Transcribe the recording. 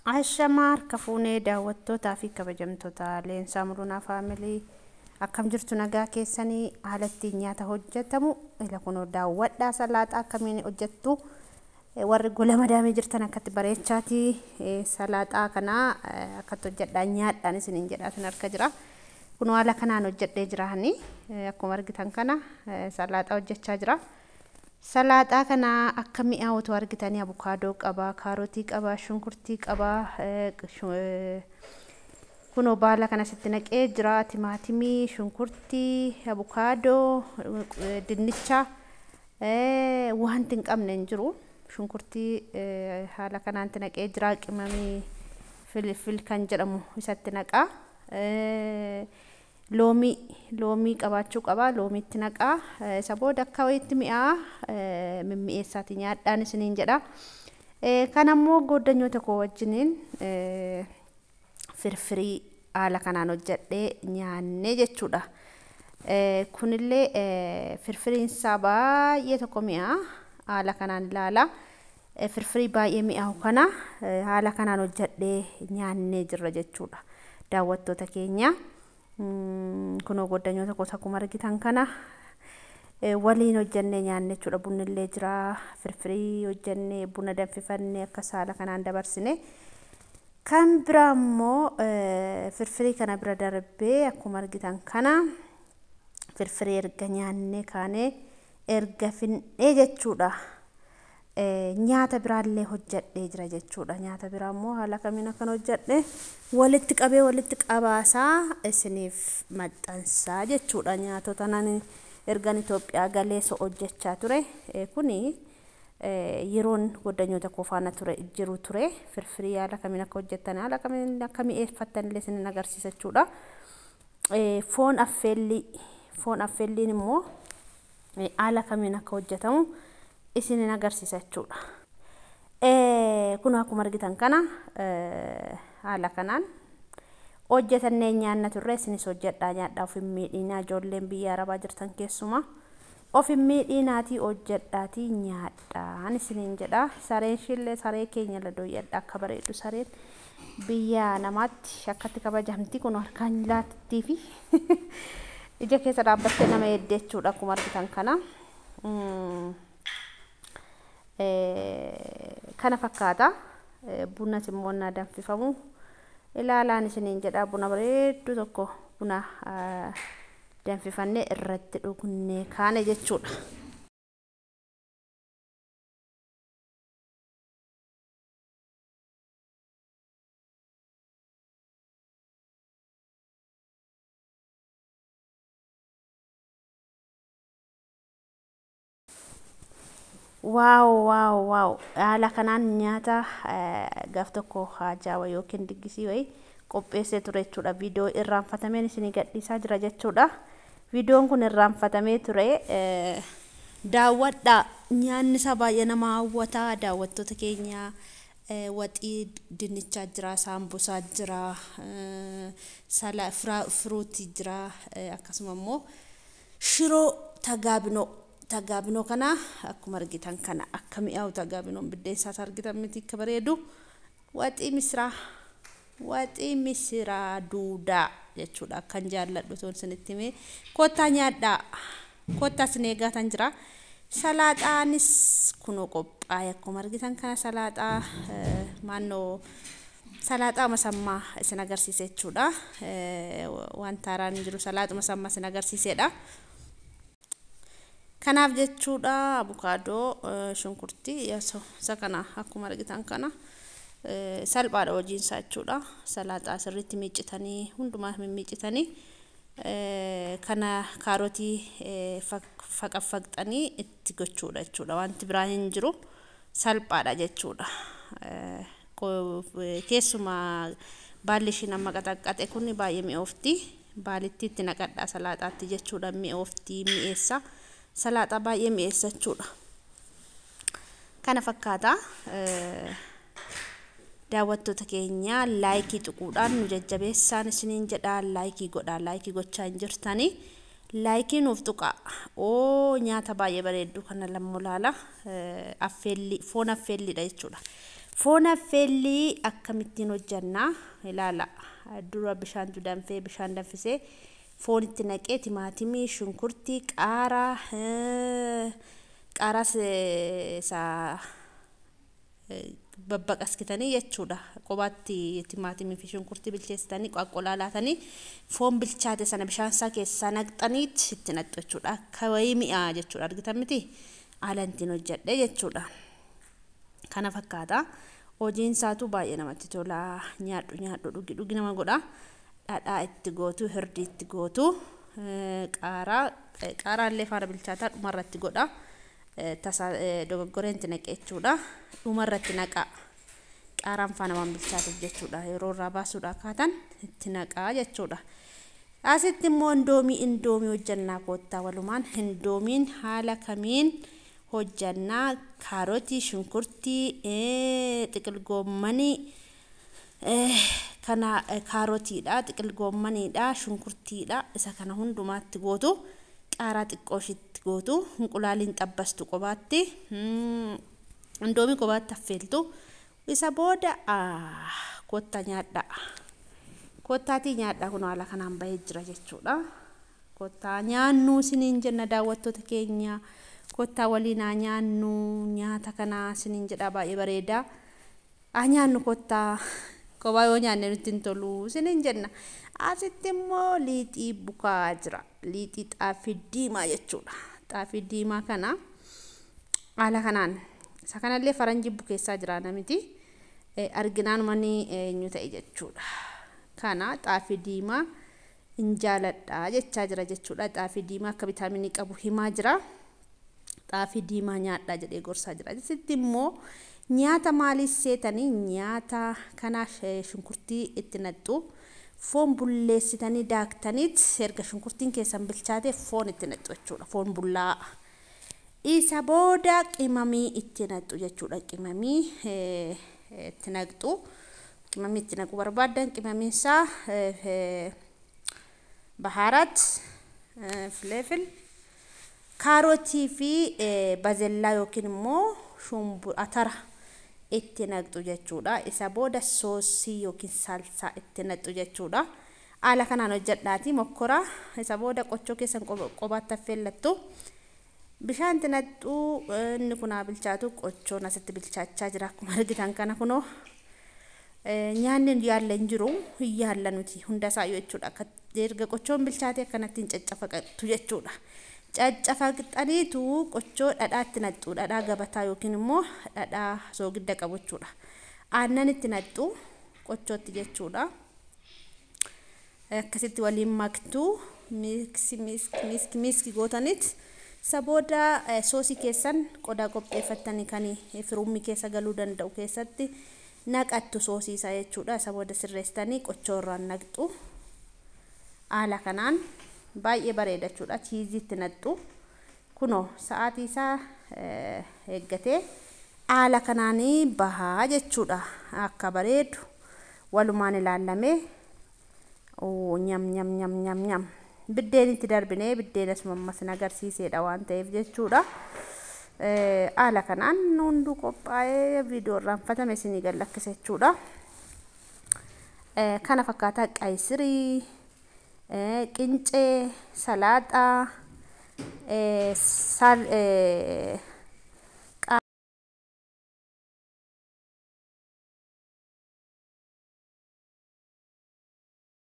Ashamaa harka fuunee daawwattootaa fi kabajamtoota Leensaa Murunaa Faamilii, akkam jirtu? Nagaa keessanii? Haala ittiin nyaata hojjetamu ila kunoo daawwadhaa. Salaaxaa akkamiin hojjettu? Warri gola madaamii jirtan akkatti bareechaati salaaxaa kana akkatti hojjedhaa nyaadhaan isiniin jedhaa isin harka jira. Kunoo haala kanaan hojjedhee jiraani, akkuma argitan kana salaaxaa hojjechaa jira. Salaaxaa kana akka mi'aawutu argitanii, abukaadoo qaba, kaarotii qaba, shunkurtii qaba, kunoo baala kana sitti naqee jira, timaatimii, shunkurtii, abukaadoo, dinnicha, wanti hin qabne hin jiru. Shunkurtii haala kanaatti naqee jira, qimamii filfil kan jedhamu isatti naqaa. Loomii, loomii qabaachuu qaba, loomiitti naqaa. Isa booda akka wayitti mi'aa mimmi'eessaati nyaadhaan isiniin jedha. Kan ammoo gooddanyoota koo wajjiniin firfirii haala kanaan hojjedhee nyaannee jechuudha. Kunillee firfiriin isaa baay'ee tokko mi'aa, haala kanaan ilaala. Firfirii baay'ee mi'aawu kana haala kanaan hojjedhee nyaannee jirra jechuudha. Daawwattoota keenya. Kunoo gooddanyoota koo akkuma argitan kana waliin hojjennee nyaanne jechuudha. Bunnillee jira, firfirii hojjennee, buna danfifannee akkas haala kanaan dabarsine. Kan biraa immoo firfirii kana bira darbee, akkuma argitan kana firfirii erga nyaannee kaanee, erga finnee jechuudha. Nyaata biraallee hojjedhee jira jechuudha. Nyaata biraa immoo haala kamiin akkan hojjedhe walitti qabee walitti qabaasaa isiniif maxxansaa jechuudha. Nyaatota nan ergan Itoophiyaa galee so hojjechaa ture. Kuni yeroon goddanyoota koo faana ture jiru ture. Firfirii haala kamiin akka hojjettan, haala kamiin akka mi'eeffattan illee isinin agarsiisa jechuudha. Foon affeellii, foon affeelliin immoo haala kamiin akka hojjetamu isinin agarsiisa jechuudha. Kun akkuma argitan kana haala kanaan hojjetannee nyaanna turre. Isinis hojjedhaa nyaadhaa, of hin miidhinaa. Ijoolleen biyya arabaa jirtan keessumaa of hin miidhinaatii hojjedhaatii nyaadhaan isiniin jedha. Sareen ishiillee, saree keenya ladooyyadha, akka bareedu. Sareen biyya namaatti akkatti kabajamti. Kun harkaan laattii fi ija keessa dhaabbattee nama eedde jechuudha, akkuma argitan kana. Kana fakkaata. Bunas immoo na danfifamu ilaalaan isiniin jedha. Buna bareedduu tokko buna danfifannee irratti dhugnee kaane jechuudha. Wow, wow, wow! Haala kanaan nyaata gaaf tokko haajaawa yookiin diggisii wayii qopheessee ture jechuudha. Viidiyoo irraanfatameen isinii gadhiisaa jira jechuudha. Viidiyoon kun irraanfatamee ture. Daawwadhaa, nyaanni isaa baay'ee nama hawwata. Daawwattoota keenya, waxii dinnichaa jira, saambusaa jira, firuutii jira, akkasuma immoo shiroo tagaabinoo. Tagaabinoo kana akkuma argitan kana akka mi'aawu, tagaabinoon biddeen isaas argitan miti akka bareedu? Waxii misiraa, waxii misiraa duudaa jechuudha. Akkan jaalladhu toon isinitti himee, kottaa nyaadhaa, kottaa isin eegaatan jira. Salaaxaanis kunoo qophaa'e, akkuma argitan kana salaaxaa maannoo salaaxaa masammaa isin agarsiise jechuudha. Wanta haaraan jiru salaaxuma sammaa isin agarsiisedha. Kanaaf jechuudha, abukaadoo, shunkurtii, isa kana akkuma argitan kana salphaadha hojiin isaa jechuudha. Salaaxaa sirriitti miiccitanii, hundumaa mimmiiccitanii, kana kaarotii faqaffaqxanii itti gochuudha jechuudha. Wanti biraa hin jiru, salphaadha jechuudha. Keessumaa baalli ishiin amma qaxaqqaxe kun baay'ee mi'oofti. Baalitti itti naqadhaa salaaxaatti jechuudha. Mi'oofti, mi'eessa. Salaaxaa baay'ee mi'eessa jechuudha. Kana fakkaata. Daawwattoota keenya, laayikii tuquudhaan nu jajjabeessaan isiniin jedha. Laayikii godhaa, laayikii gochaa hin jirtanii. Laayikii nuuf tuqaa. Oo, nyaata baay'ee bareeddu kana lammoo laala. Affeellii, foon affeelliidha jechuudha. Foon affeellii akkamittiin hojjannaa ilaala. Dura bishaantu danfee, bishaan danfisee foon itti naqee, timaatimii, shunkurtii, qaaraa, qaaraas isaa babbaqaskitanii jechuudha. Qobaatti timaatimii fi shunkurtii bilcheessitanii qoqqolaa laatanii foon bilchaate sana bishaan isaa keessaa naqxaniit itti naqxu jechuudha. Akka wayii mi'aa jechuudha, argitan miti, haala ittiin hojjedhe jechuudha. Kana fakkaata. Hojiin isaatu baay'ee namatti tola. Nyaadhu nyaadhu, dhugi dhugi nama godha. Dhadhaa itti gootu, hirdii itti gootu, qaaraa, qaaraallee faana bilchaataa dhumarratti godha. Tasa dogoggoreen itti naqe jechuudha. Dhumarratti naqaa. Qaaraan faana waan bilchaatuuf jechuudha. Yeroo irraa baasuudha kaatan itti naqaa jechuudha. Asitti immoo indoomii, indoomii hojjannaa koottaa walumaan. Indoomiin haala kamiin hojjannaa? Kaarotii, shunkurtii, xiqil goommanii kana, kaarotiidha, xiqil goommaniidha, shunkurtiidha, isa kana hundumaatti gootu, qaaraa xiqqoo ishiitti gootu, inqulaaliin xabbastu qobaatti, indoomii qobaatti affeeltu. Isa booda koottaa nyaadhaa. Koottaatii nyaadhaa, kun haala kanaan bahee jira jechuudha. Koottaa nyaannuu isiniin jenna, daawwattoota keenya. Koottaa waliin haa nyaannu nyaata kana isiniin jedha, baay'ee bareeda. Haa nyaannu koottaa, kophaa yoo nyaanne nutti hin tolu isiniin jenna. Asitti immoo liixii bukaa jira. Liixii xaafii diimaa jechuudha. Xaafii diimaa kana haala kanaan, isa kanallee faranjii bukeessaa jira namiti. Arginaan manni eenyu ta'e jechuudha. Kana xaafii diimaa hin jaaladha jechaa jira jechuudha. Xaafii diimaa akka vitaaminii qabu himaa jira. Xaafii diimaa nyaadhaa jedhee gorsaa jira. Asitti immoo nyaata maalii seetanii? Nyaata kana shunkurtii itti naqxu. Foon bulleessitanii daaktaniit erga shunkurtiin keessan bilchaate foon itti naqxu jechuudha. Foon bullaa. Isa booda qimamii itti naqxu jechuudha. Qimamii itti naqxu. Qimamii itti naquu barbaaddan, qimamiin isaa bahaarat, fileefil, kaarotii fi bazellaa yookiin immoo atara itti naqxu jechuudha. Isa booda soosii yookiin salsaa itti naqxu jechuudha. Haala kanaan hojjedhaati mokkora. Isa booda qochoo keessan qobaatti affeellattu. Bishaan itti naqxu, inni kun haa bilchaatu, qochoon asitti bilchaachaa jira akkuma argitan kana kunoo. Nyaanni yaalla hin jiru, hin yaalla nuti hunda isaayyuu jechuudha. Akka erga qochoon bilchaate akkanatti hin caccafaqattu jechuudha. Caccafaqxaniitu qochoo dhadhaa itti naqxu, dhadhaa gabataa yookiin immoo dhadhaa soogidda qabu jechuudha. Aannan itti naqxu qochootti jechuudha. Akkasitti waliin maktu, mix mix mix mix gootaniit isa booda soosii keessan qodaa qopheeffattanii kan firummii keessa galuu danda'u keessatti naqattu soosii isaa jechuudha. Isa booda sirreessitanii qochoo irraan naqxu. Haala kanaan baay'ee bareeda jechuudha. Cheese itti naqxu. Kunoo sa'aatii isaa eeggatee haala kanaan bahaa jechuudha. Akka bareedu walumaan ilaallamee, nyam nyam nyam nyam nyam. Biddeen itti darbinee, biddeen asuma ammas agarsiisedha waan ta'eef jechuudha. Haala kanaan hunduu qophaa'ee viidiyoo irraanfatame isinii gad lakkisa jechuudha. Kana fakkaataa qayisirii, qincee, salaaxaa,